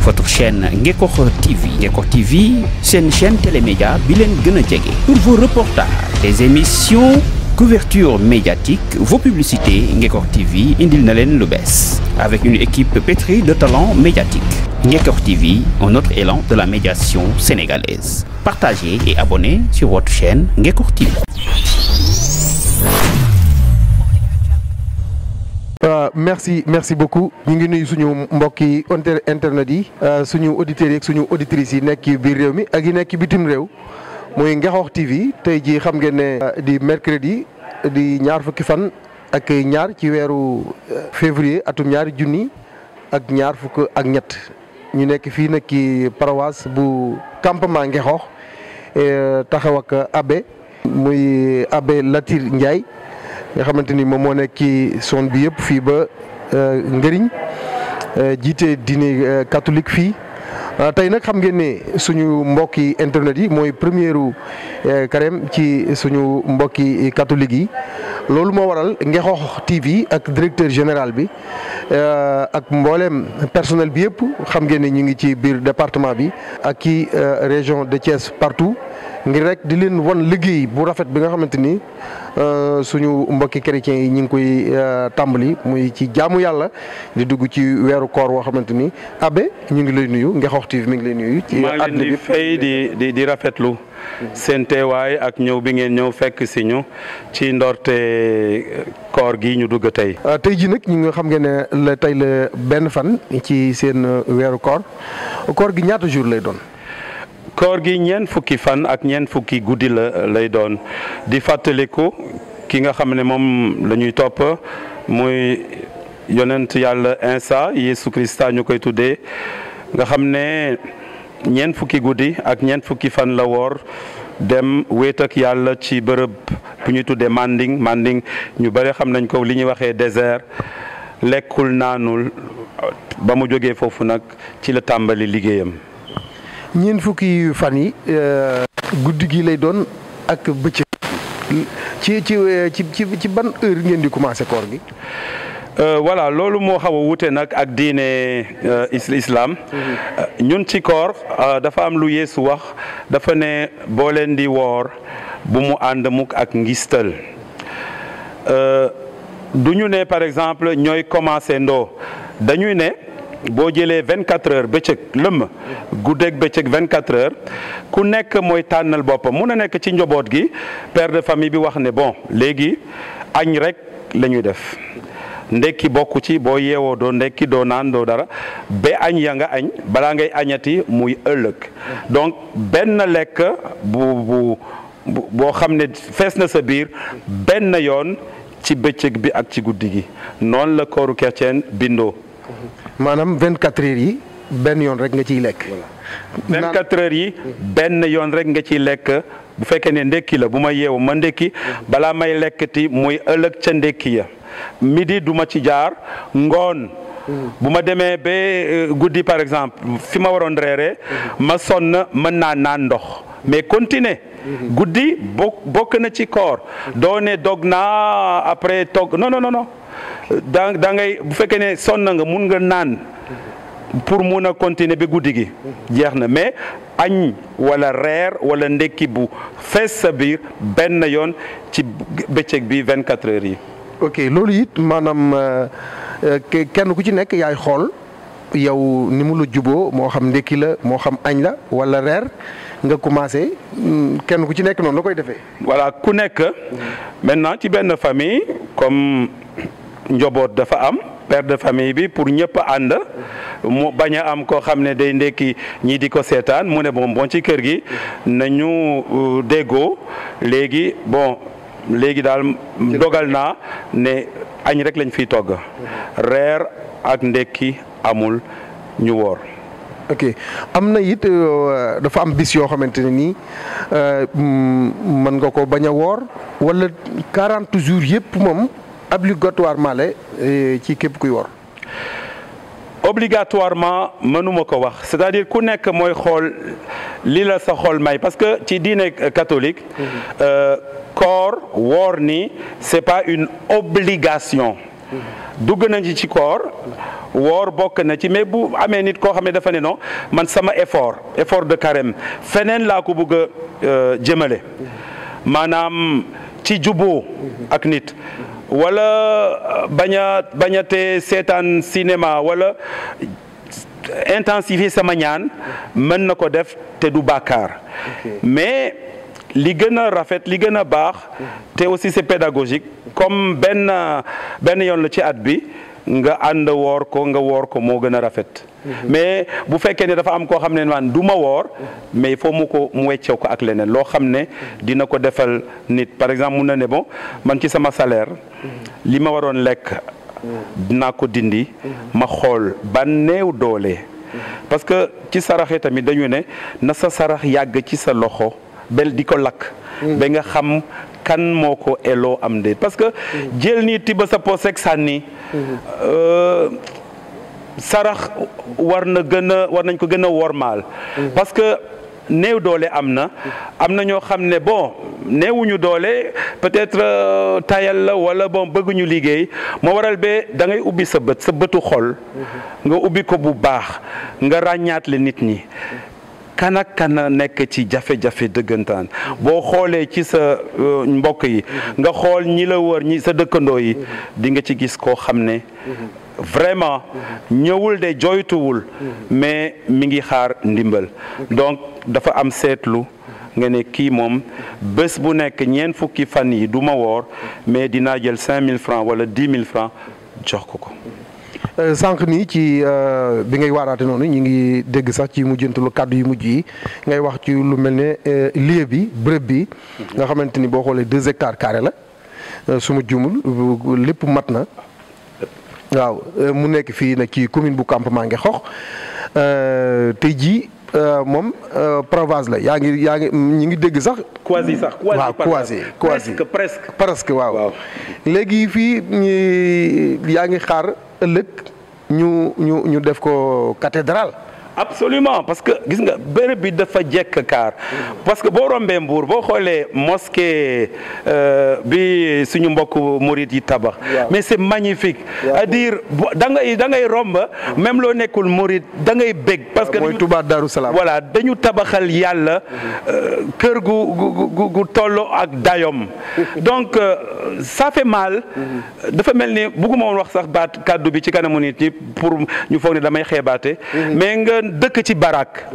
votre chaîne Ngekokh TV. Ngekokh TV, c'est une chaîne télémédia bilen gëna jege. Pour vos reportages, des émissions, couverture médiatique, vos publicités, Ngekokh TV indil na len lu bess. Avec une équipe pétrie de talents médiatiques. Ngekokh TV, un autre élan de la médiation sénégalaise. Partagez et abonnez sur votre chaîne Ngekokh TV. Merci beaucoup ñu ngi nuyu suñu mbokki internet yi suñu auditeurs yi ak suñu auditrices yi nekk biir réew mi ak yi nekk bitim réew muy Ngekokh TV tey jii xam ngeen ne di mercredi di ñaar fukki fan ak ñaar ci weeru février atum ñaari junni ak ñaar fukk ak ñett ñu nekk fii nag ci paroisse bu campement Ngekokh taxaw ak abbé muy abbé Latir Ndiaye nga xamante ni moom moo nekk ci zone bi yëpp fii ba Ngëriñ jiite diine catholique fii tey nag xam ngeen ne suñu mbokki internet yi mooy premieru carême ci suñu mbokki catholique yi loolu moo waral Ngekokh TV ak directeur général bi ak mboolem personnel bi yëpp xam ngeen ne ñu ngi ci biir département bi ak ci région de Thiès partout ngir rek di leen wan liggéey bu rafet bi nga xamante ni suñu mbokki chrétiens yi ñu ngi koy tàmbali muy ci jaamu yàlla di dugg ci weeru koor woo xamante ni abbé ñu ngi lay nuyu Ngekokh TV mi ngi lay nuyu. ci àdduna bi fay di rafetlu seen teewaay ak ñëw bi ngeen ñëw fekk si ñu ci ndorte koor gi ñu dugg tey. tey ji nag ñu nga xam ngeen ne tey la benn fan ci seen weeru koor gi ñaata jour lay doon. koor gi ñeent fukki fan ak ñeent fukki guddi lay doon di fàttaliku ki nga xam ne moom la ñuy topp muy yonent yàlla Isa Yesu Krista ñu koy tuddee nga xam ne ñeent fukki guddi ak ñeent fukki fan la woor dem wéet ak yàlla ci bërëb bu ñuy tuddee manding ñu bëri xam nañ ko li ñuy waxee désert lekkul naanul ba mu jógee foofu nag ci la tàmbali liggéeyam. ñeent fukki fan yi guddi gi lay doon ak bëccëg ci ban heure ngeen di commencé koor gi. voilà loolu moo xaw a wute nag ak diine islam ñun ci koor dafa am lu Yeesu wax dafa ne boo leen di woor bu mu ànd mukk ak ngistal du ñu ne par exemple ñooy commencé ndoo dañuy ne. boo jëlee 24 heures bëccëg lëmm guddeeg bëccëg 24 heures ku nekk mooy tànnal boppam mun a nekk ci njaboot gi père de famille bi wax ne bon léegi añ rek la ñuy def ndekki bokku ci boo yeewoo doo ndekki doo naan doo dara ba añ ya nga añ balaa ngay añati muy ëllëg donc benn lekk boo xam ne fees na sa biir benn yoon ci bëccëg bi ak ci guddi gi noonu la kooru chrétien bindoo. maanaam 24 heures yi benn yoon rek nga ciy lekk. 24 heures yi benn yoon rek nga ciy lekk bu fekkee ne ndekki la bu ma yeewu ma ndekki balaa may lekkati muy ëllëg ca ndekki ya midi du ma ci jaar ngoon. bu ma demee ba guddi par exemple fi ma waroon reere ma sonn mën naa naan ndox mais continuer. guddi bokk na ci koor doo ne dog naa après toog non. da ngay bu fekkee ne sonn nga mun nga naan pour mun a continuer ba guddi gi jeex na mais añ wala reer wala ndekki bu fees sa biir benn yoon ci bëccëg bi 24 heures yi. ok loolu it maanaam kenn ku ci nekk yaay xool yow ni mu la juboo moo xam ndekki la moo xam añ la wala reer nga commencé kenn ku ci nekk noonu la koy defee. voilà ku nekk maintenant ci benn famille comme. njoboot dafa am père de famille bi pour ñëpp ànd mu bañ a am koo xam ne day ndekki ñii di ko seetaan mu ne bon ci kër gi nañu déggoo léegi daal dogal naa ne añ rek lañ fiy togg reer ak ndekki amul ñu woor. ok am na it dafa am bis yoo xamante ne nii mën nga ko bañ a woor wala 40 jours yëpp moom. obligatoirement la ci képp kuy wor. obligatoirement mënuma ko wax c'est-à-dire ku nekk mooy xool li la sa xol may parce que ci diine catholique koor woor ni c'est pas une obligation dugg nañ ci koor woor bokk na ci mais bu amee nit koo xam ne dafa ne non man sama effort de carême feneen laa ko bëgg a jëmale maanaam ci juboo ak nit wala bañ a te seetaan cinéma wala intensifier sama ñaan mën na ko def te du bàkkaar mais li gën a rafet li gën a baax te aussi c'est pédagogique comme benn yoon la ci at bi nga ànd woor ko moo gën a rafet mais bu fekkee ne dafa am koo xam ne man du ma woor mais il faut mu weccew ko ak leneen loo xam ne dina ko defal nit par exemple mun na ne bon man ci sama salaire li ma waroon lekk dinaa ko dindi ma xool ba néew doole parce que ci saraxe tamit dañu ne na sa sarax yàgg ci sa loxo bel di ko lakk ba nga xam kan moo ko eloo am de parce que jël nii tiba sa poos rek sànni sarax war nañ ko gën a wormaal parce que néew doole am na ñoo xam ne bon néewuñu doole peut-être tayal la wala bon bëgguñu liggéey moo waral ba da ngay ubbi sa bëtu xol nga ubbi ko bu baax nga ràññaatle nit ñi kan ak kan nekk ci jafe-jafe dëggantaan boo xoolee ci sa mbokk yi nga xool ñi la wër ñi sa dëkkandoo yi di nga ci gis koo xam ne vraiment ñëwul de joytuwul mais mi ngi xaar ndimbal donc dafa am seetlu nga ne kii moom bés bu nekk ñeent fukki fan yi du ma woor mais dinaa jël 5000 francs wala 10 000 francs jox ko. sànq nii ci bi ngay waaraate noonu ñu ngi dégg sax ci mujjantalu kàddu yu mujj yi ngay wax ci lu mel ne lieu bi bërëb bi nga xamante ni boo xoolee 2 hectares carrés la su ma juumul lépp mat na waaw mu nekk fii nag ci commune bu Campement Ngexox tey jii moom Provaz la yaa ngi ñu ngi dégg sax. quasi sax waaw presque waaw. léegi fii yaa ngi xaar ëllëg ñu def ko cathédrale. absolument parce que gis nga bërëb bi dafa jekk kaar parce que boo rombee Mbour boo xoolee mosquée bi suñu mbokk murid yi tabax mais c'est magnifique c'est-à-dire da ngay romb même loo nekkul murid da ngay bég parce que mooy Touba Darou Salam voilà dañu tabaxal yàlla kër gu tolloo ak dayom donc ça fait mal dafa mel ni bugguma woon wax sax baat kàddu bi ci kanamu nit ñi pour ñu foog ne damay xeebaate mais nga dëkk ci barak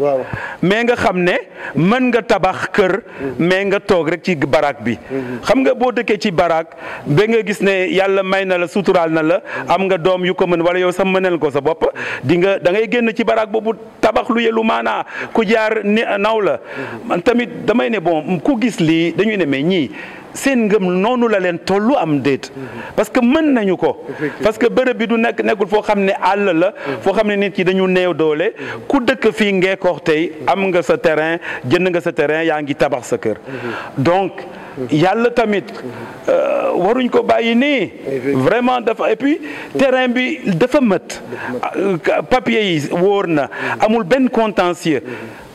mais nga xam ne mën nga tabax kër mais nga toog rek ci barak bi xam nga boo dëkkee ci barak ba nga gis ne yàlla may na la suturaal na la am nga doom yu ko mën wala yow sax mënal ko sa bopp da ngay génn ci barak boobu tabax lu yelu maanaa ku jaar naw la man tamit damay ne bon ku gis lii dañuy ne mais ñii seen ngëm noonu la leen tollu am déet parce que mën nañu ko parce que bërëb bi du nekkul foo xam ne àll la foo xam ne nit yi dañu néew doole ku dëkk fii Ngexox tey am nga sa terrain jënd nga sa terrain yaa ngi tabax sa kër donc yàlla tamit waruñ ko bàyyi nii vraiment dafa et puis terrain bi dafa mët papier yi wóor na amul benn contentieux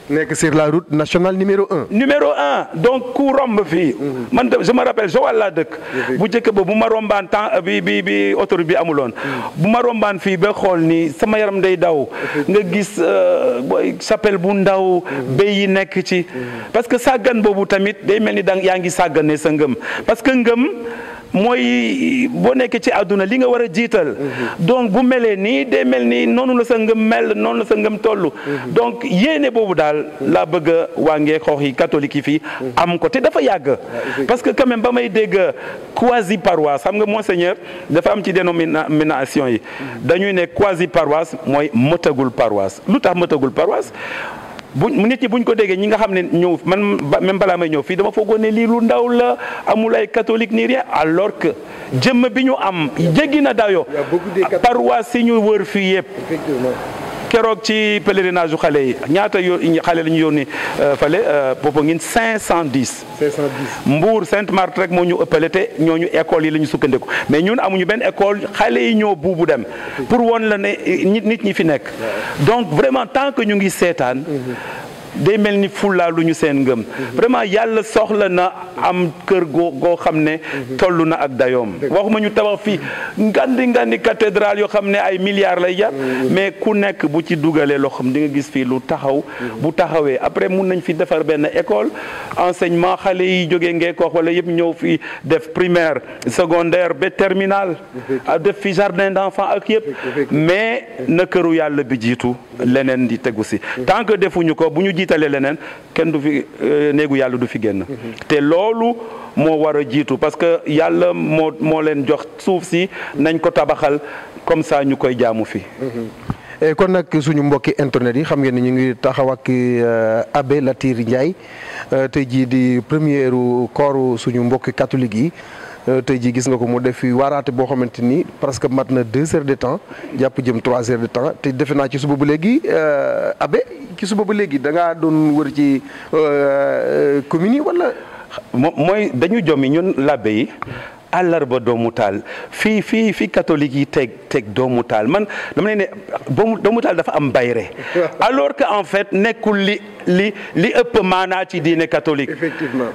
nekk sur la route nationale numéro 1. donc ku romb fii. man je me rappelle Joal laa dëkk. bu njëkk ba bu ma rombaan temps bi autoroute bi amuloon. bu ma rombaan fii ba xool ni sama yaram day daw. nga gis chapelle bu ndaw. béy yi nekk ci. parce que sàggan boobu tamit day mel ni yaa ngi sàggane sa ngëm parce que ngëm. mooy boo nekkee ci àdduna li nga war a jiital donc bu melee nii day mel ni noonu la sa ngëm mel noonu la sa ngëm toll donc yéene boobu daal laa bëgg a waa Ngexox yi catholique yi fii am ko te dafa yàgg parce que quand même ba may dégg quasi paroisse xam nga monseigneur dafa am ci dénomination yi dañuy ne quasi paroisse mooy mëtagul paroisse lu tax mëtagul paroisse nit ñi buñ ko déggee ñi nga xam ne ñëw man même balaa may ñëw fii dama foogoon ne lii lu ndaw la amul ay catholique ni rien alors que jëmm bi ñu am jéggi na dayo paroisse yi ñu wër fii yëpp keroog ci pèlerinage u xale yi ñaata xale la ñu yónni fale Popenguine 510 Mbour Sainte Marthe rek moo ñu ëppale te ñooñu école yi la ñu sukkandiku mais ñun amuñu benn école xale yi ñoo buubu dem pour woon la ne nit ñi fi nekk donc vraiment tant que ñu ngi seetaan day mel ni fullaa lu ñu seen ngëm vraiment yàlla soxla na am kër goo xam ne toll na ak dayoom waxuma ñu tabax fii ngandi cathédrale yoo xam ne ay milliards lay jar mais ku nekk bu ci dugalee loo xam di nga gis fii lu taxaw bu taxawee après mun nañ fi defar benn école enseignement xale yi jógee Ngeekoox wala yëpp ñëw fi def primaire secondaire ba terminale def fi jardin d'enfants ak yëpp mais na këru yàlla bi jiitu leneen di tegu si tant que defuñu ko bu ñu jiitalee leneen kenn du fi néegu yàlla du fi génn te loolu moo war a jiitu parce que yàlla moo leen jox suuf si nañ ko tabaxal comme ça ñu koy jaamu fi kon nag suñu mbokki internet yi xam ngeen ni ñu ngi taxaw ak Abbé Latyr Ndiaye tey jii di première kooru suñu mbokki catholique yi tey jii gis nga ko mu def fi waaraate boo xamante ni presque mat na 2 heures de temps jàpp jëm 3 heures de temps te defe naa ci suba ba léegi Abbé ci suba ba léegi da ngaa doon wër ci communes yi wala. mooy dañu jommi ñun labbe yi àllarba doomu taal fii catholique yi teg doomu taal man dama ne doomu taal dafa am bayre alors que en fait nekkul li ëpp maanaa ci diine catholique. effectivement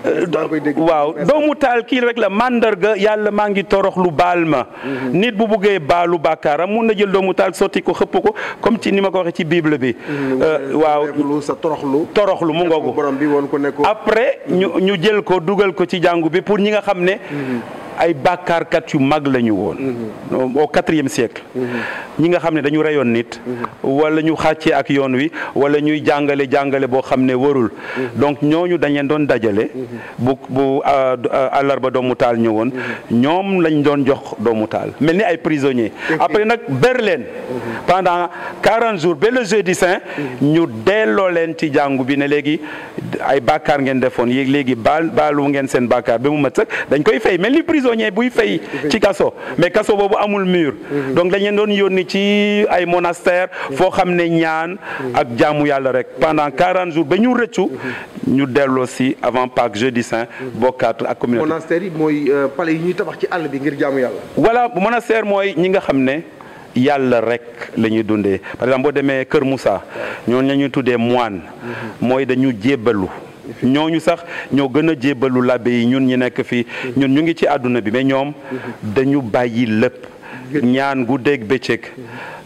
waaw doomu taal kii rek la mandarga yàlla maa ngi torox lu baal ma. nit bu buggee baalu bàkkaaram mun na jël doomu taal sotti ko xëpp ko comme ci ni ma ko waxee ci bible bi. waaw sa toroxlu mu ngoogu borom bi woon ko ne ko après ñu jël ko dugal ko ci jàngu bi pour ñi nga xam ne. ay bàkkaarkat yu mag la ñu woon au 4e siècle ñi nga xam ne dañu reyoon nit wala ñu xàccee ak yoon wi wala ñuy jàngale boo xam ne warul donc ñooñu dañ leen doon dajale bu àllarba doomu taal ñëwoon ñoom lañ doon jox doomu taal mel ni ay prisonniers après nag ber leen pendant 40 jours ba le jeudi saint ñu delloo leen ci jàngu bi ne léegi ay bàkkaar ngeen defoon yéeg léegi baalu ngeen seen bàkkaar ba mu mat sax dañ koy fay mel ni prisonnier buy fay ci kaso mais kaso boobu amul mur donc dañ leen doon yónni ci ay monastère foo xam ne ñaan ak jaamu yàlla rek pendant 40 jours ba ñu rëccu ñu delloo si avant Pâques jeudi saint bokkaat ak communauté. monastère yi mooy palais yi ñuy tabax ci àll bi ngir jaamu yàlla. voilà monastère mooy ñi nga xam ne yàlla rek la ñuy dundee par exemple boo demee Kër Moussa ñooñu la ñuy tuddee moine mooy dañu jébbalu ñooñu sax ñoo gën a jébbalu labbe yi ñun ñi nekk fii ñun ñu ngi ci àdduna bi mais ñoom dañu bàyyi lépp ñaan guddeeg bëccëg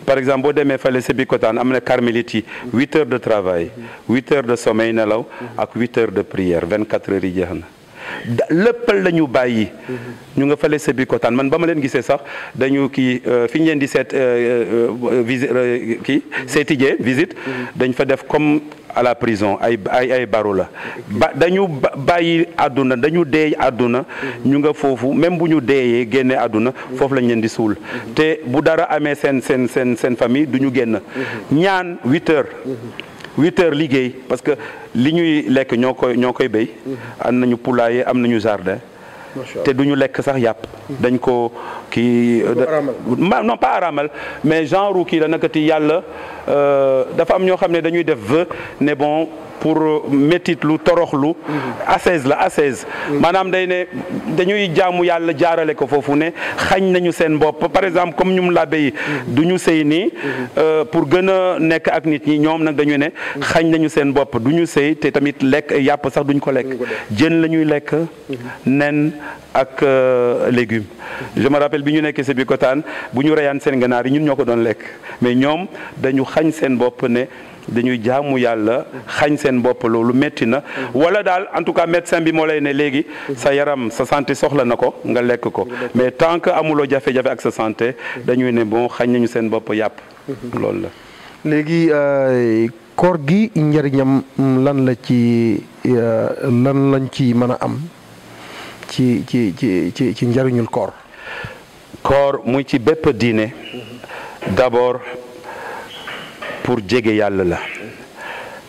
par exemple boo demee fale Sébikotane am na carmélite yi 8 heures de travail 8 heures de sommeil nelaw ak 8 heures de prière 24 heures yi jeex na léppal la ñu bàyyi ñu nga fale Sébikotane man ba ma leen gisee sax dañu kii fi ñu leen di seet visite kii seetijee visite dañ fa def comme à la prison ay baro la dañu bàyyi àdduna dañu deey àdduna ñu nga foofu même bu ñu deeyee génne àdduna foofu lañ leen di suul te bu dara amee seen famille du ñu génn ñaan 8 heures 8 heures liggéey parce que li ñuy lekk ñoo koy béy am nañu poulailler am nañu jardin te duñu lekk sax yàpp dañ ko kii non pas aramal mais genre kii la nakati yàlla dafa am ñoo xam ne dañuy def vœu ne bon pour métit lu toroxlu ascèse la ascèse maanaam day ne dañuy jaamu yàlla jaarale ko foofu ne xañ nañu seen bopp par exemple comme ñum labbe yi du ñu sëy nii pour gën a nekk ak nit ñi ñoom nag dañu ne xañ nañu seen bopp du ñu sëy te tamit lekk yàpp sax duñ ko lekk jën la ñuy lekk nen ak légumes je me rappelle bi ñu nekkee Sébikotane bu ñu reyaan seen ganaar yi ñun ñoo ko doon lekk mais ñoom dañu xañ seen bopp ne dañuy jaamu yàlla xañ seen bopp loolu métti na wala daal en tout cas médecin bi moo lay ne léegi sa yaram sa santé soxla na ko nga lekk ko mais tant que amuloo jafe-jafe ak sa santé dañuy ne bon xañ nañu seen bopp yàpp loolu la. léegi koor gi njëriñam lan lañ ci mën a am ci njëriñul koor. koor muy ci bépp diine d'abord. pour jege yàlla la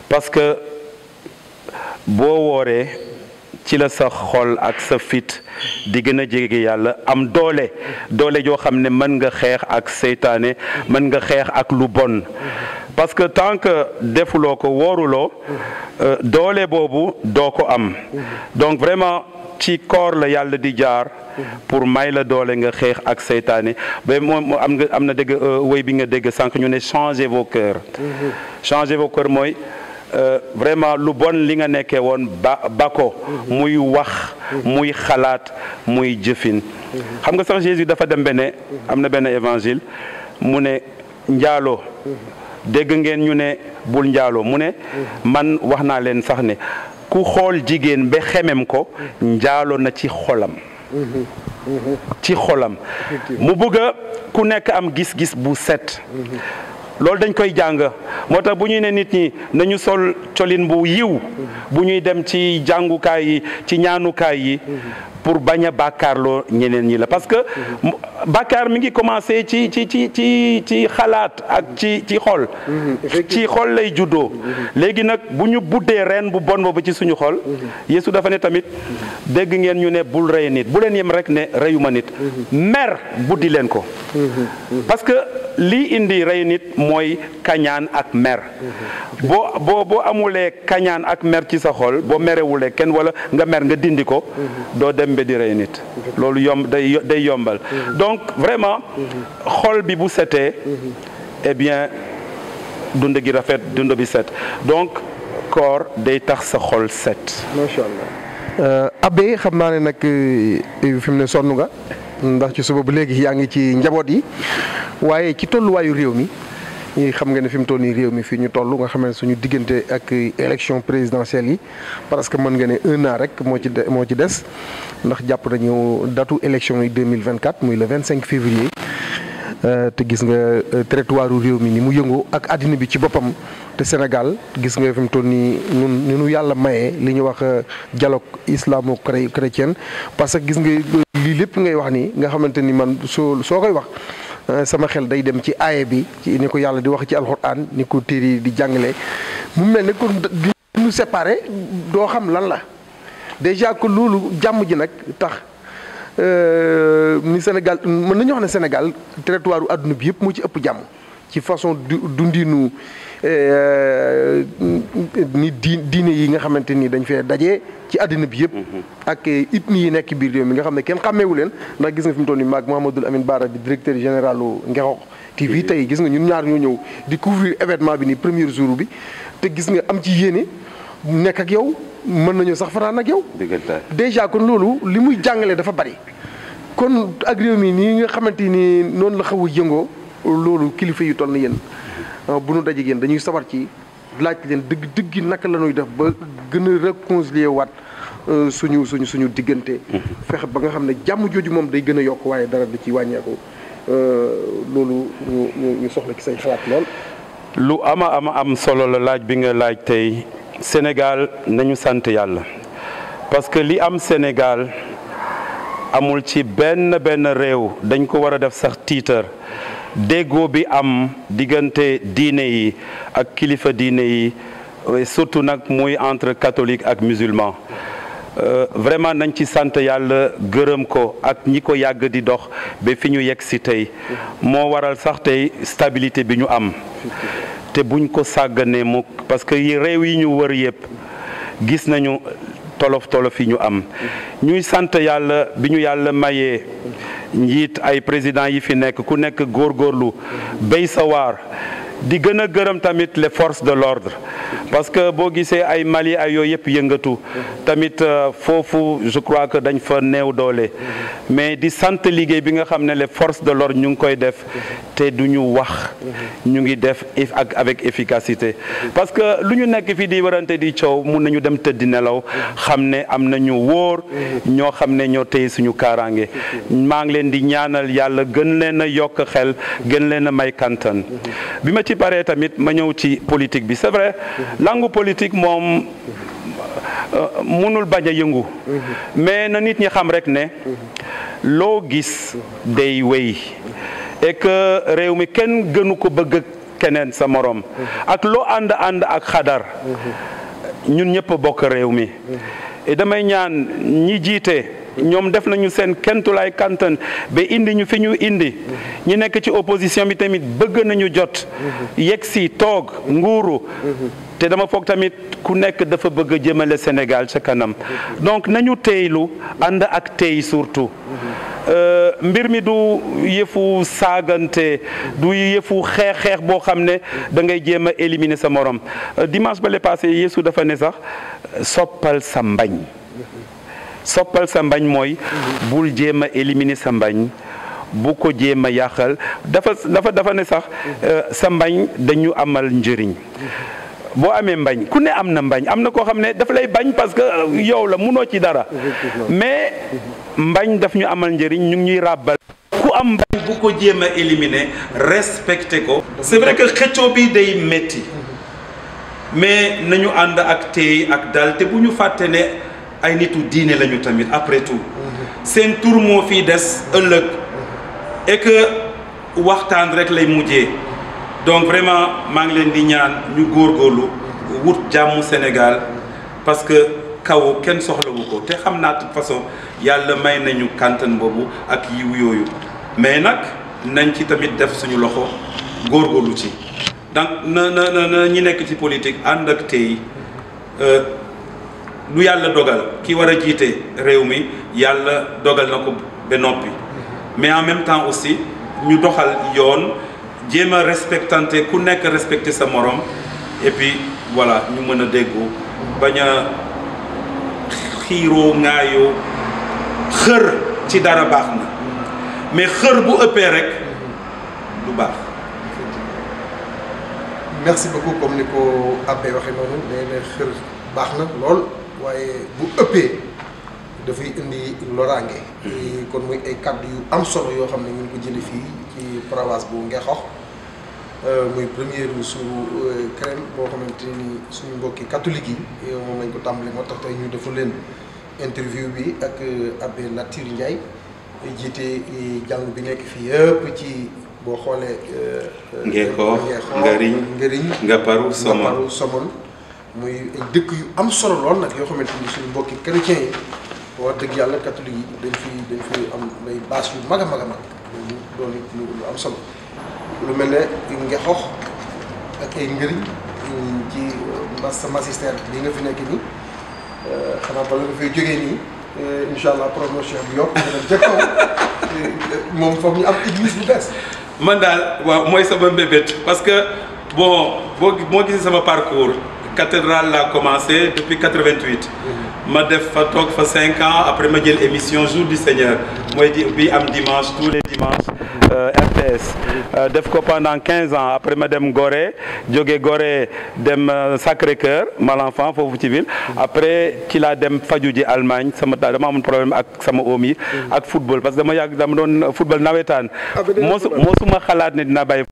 parce que boo wooree ci la sa xol ak sa fit di gën a jege yàlla am doole joo xam ne mën nga xeex ak seytaane mën nga xeex ak lu bon parce que tant que defuloo ko wooruloo doole boobu doo ko am donc vraiment ci koor la yàlla di jaar pour may la doole nga xeex ak seytaane ba moom am na dégg woy bi nga dégg sànq ñu ne changez vos cœurs changez vos cœurs mooy vraiment lu bon li nga nekkee woon ba ko muy wax muy xalaat muy jëfin xam nga sax Jésus dafa dem bene am na benn évangile mu ne njaaloo dégg ngeen ñu ne bul njaaloo mu ne man wax naa leen sax ne ku xool jigéen ba xemem ko njaaloo na ci xolam mu bëgg ku nekk am gis-gis bu set loolu dañ koy jàng moo tax bu ñuy ne nit ñi nañu sol colin bu yiw bu ñuy dem ci jàngukaay yi ci ñaanukaay yi pour bañ a bàkkaarloo ñeneen ñi la parce que bàkkaar mi ngi commencé ci xalaat ak ci xol ci xol lay juddoo léegi nag bu ñu buddee reen bu bon boobu ci suñu xol Yeesu dafa ne tamit dégg ngeen ñu ne bul rey nit bu leen yem rek ne reyuma nit mer buddi leen ko parce que lii indi rey nit mooy kañaan ak mer boo amulee kañaan ak mer ci sa xol boo merewulee kenn wala nga mer nga dindi ko doo dem ba di rey nit loolu day yombal donc vraiment xol bi bu setee eh bien dund gi rafet dund bi set donc koor day tax sa xol set. macha allah Abbé xam naa ne nag fi mu ne sonn nga ndax ci suba ba léegi yaa ngi ci njaboot yi waaye ci tolluwaayu réew mi xam nga ne fi mu toll nii réew mi fii ñu toll nga xam ne suñu diggante ak élection présidentielle yi parce que mën nga ne 1 an rek moo ci des ndax jàpp nañu datu élection yi 2024 muy le 25 février te gis nga territoire réew mi ni mu yëngoo ak àddina bi ci boppam te Sénégal gis nga fi mu toll nii ni nu yàlla mayee li ñuy wax dialogue islamo-chrétien parce que gis nga lii lépp ngay wax nii nga xamante ni man soo koy wax sama xel day dem ci aaye bi ci ni ko yàlla di wax ci alxuraan ni ko téere di jàngale mu mel ne kon di ñu séparé doo xam lan la déjà que loolu jàmm ji nag tax ni Sénégal mën nañu wax ne Sénégal territoire u àdduna bi yëpp moo ci ëpp jàmm ci façon dundinu ni diine yi nga xamante ni dañ fee daje ci àddina bi yëpp ak ethnie yi nekk biir réew mi nga xam ne kenn xàmmeewu leen ndax gis nga fi mu toll nii maag Mouhamadou Amine Bara bi directeur général Ngexox TV tey gis nga ñun ñaar ñoo ñëw di couvrir événement bi ni premier jour bi te gis nga am ci yéene nekk ak yow mën nañoo sax fanaan ak yow déjà kon loolu li muy jàngale dafa bari kon ak réew mi nii nga xamante ni noonu la xaw a yëngoo loolu kilifa yu toll na yéen bu nu daje yéen dañuy sawar ci laaj leen dëgg naka la ñuy def ba gën a réconcilier waat suñu diggante. fexe ba nga xam ne jàmm jooju moom day gën a yokk waaye dara da ci wàññeeku loolu ñu soxla ci say xalaat lool. lu am solo la laaj bi nga laaj tey Sénégal nañu sant yàlla parce que li am Sénégal amul ci benn réew dañ ko war a def sax tiitar. déggoo bi am diggante diine yi ak kilifa diine yi surtout nag muy entre catholique ak musulman vraiment nañ ci sant yàlla gërëm ko ak ñi ko yàgg di dox ba fi ñu yegg si tey moo waral sax tey stabilité bi ñu am te buñ ko sàgganee mukk parce que réew yi ñu wër yëpp gis nañu tolof yi ñu am ñuy sant yàlla bi ñu yàlla mayee njiit ay président yi fi nekk ku nekk góorgóorlu béy sa waar di gën a gërëm tamit les forces de l'ordre parce que boo gisee ay Mali ay yooyu yëpp yëngatu tamit foofu je crois que dañ fa néew doole mais di sant liggéey bi nga xam ne les forces de l'ordre ñu ngi koy def te du ñu wax ñu ngi def avec efficacité parce que lu ñu nekk fii di warante di coow mun nañu dem tëddi nelaw xam ne am nañu wóor ñoo xam ne ñoo téye suñu kaaraange maa ngi leen di ñaanal yàlla gën leen a yokk xel gën leen a may kantan bi ma ci paree tamit ma ñëw ci politique bi c'est vrai langue politique moom mënul bañ a yëngu mais na nit ñi xam rek ne loo gis day wéy et que réew mi kenn gënu ko bëgg keneen sa morom ak loo ànd ak xadar ñun ñëpp bokk réew mi et damay ñaan ñi jiite ñoom def nañu seen kentulaay kantan ba indi ñu fi ñu indi ñi nekk ci opposition bi tamit bëgg nañu jot yegg si toog nguuru te dama foog tamit ku nekk dafa bëgg a jëmale Sénégal ca kanam donc nañu teylu ànd ak tey surtout mbir mi du yëfu saagante du yëfu xeex boo xam ne da ngay jéem a éliminer sa morom dimanche ba le passé Yeesu dafa ne sax soppal sa mbañ mooy bul jéem a éliminer sa mbañ bu ko jéem a yàqal dafa ne sax sa mbañ dañu amal njëriñ boo amee mbañ ku ne am na mbañ am na koo xam ne dafa lay bañ parce que yow la munoo ci dara mais mbañ daf ñu amal njëriñ ñu ngi ñuy ràbbal ku am mbañ bu ko jéem a éliminer respecté ko. C'est vrai que xëccoo bi day métti mais nañu ànd ak tey ak dal te bu ñu fàtte ne ay nitu diine lañu tamit après tout seen tur moo fii des ëllëg et que waxtaan rek lay mujjee. Donc vraiment maa ngi leen di ñaan ñu góorgóorlu wut jàmmu Sénégal parce que kaw kenn soxlawu ko te xam naa de toute façon yàlla may nañu kàntan boobu ak yiw yooyu mais nag nañ ci tamit def suñu loxo góorgóorlu ci donc na ñi nekk ci politique ànd ak tey lu yàlla dogal ki war a jiite réew mi yàlla dogal na ko ba noppi mais en même temps aussi ñu doxal yoon. jéem a respectante ku nekk respecté sa morom et puis voilà ñu mën a déggu bañ a xiiroo ŋaayoo xër ci dara baax na mais xër bu ëppee rek du baax. merci beaucoup comme ni ko Abbé waxee noonu nee na xër baax na lool waaye bu ëppee dafay indi loraange. kon muy ay kàddu yu am solo yoo xam ne ñu ngi ko jëlee fii ci paroisse bu Ngexox. muy première su crème boo xamante ni suñu mbokki catholique yi moom lañ ko tàmbali moo tax tey ñu defu leen interview bi ak Abbé Latyr Ndiaye jiite jàng bi nekk fii yëpp ci boo xoolee. Ngexox Ngariñ Ngaparou Somone muy ay dëkk yu am solo lool nag yoo xamante ni suñu mbokki chrétiens yi wax dëgg yàlla catholique yi dañ fi am ay bâche yu mag a mag doon lu am solo. lu mel ne Ngexox ak ay ngëriñ ci magistère bi nga fi nekk nii xanaa bala nga fay jógee nii incha allah promotion bi yokk nga dem ca kaw moom foog ñu am église bu bees. man daal waaw mooy sama mbébét parce que bon moo gisee sama parcours cathédrale laa commencé depuis 88. ma def fa toog fa 5 ans après ma jël émission Jour du Seigneur mooy bi am dimanche tous les dimanches. RTS def ko pendant 15 ans après ma dem Gorée jóge Gorée dem Sacré-Cœur Malenfant foofu ci ville après ci laa dem faju ji Allemagne dama amoon problème ak sama oom yi ak football parce que dama doon football nawetaan moosuma xalaat ne dina bàyyi.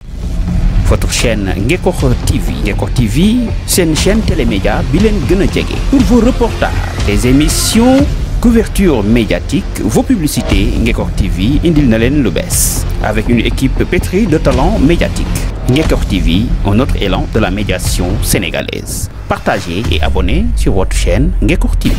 Votre chaîne Ngexox TV. Ngexox TV, c'est une chaîne télémédia bi leen gën a jege. Pour vos reportages, des émissions, couverture médiatique, vos publicités, Ngexox TV indil na leen lu bees. Avec une équipe pétrie de talents médiatiques. Ngexox TV, un autre élan de la médiation sénégalaise. Partagez et abonnez sur votre chaîne Ngexox TV.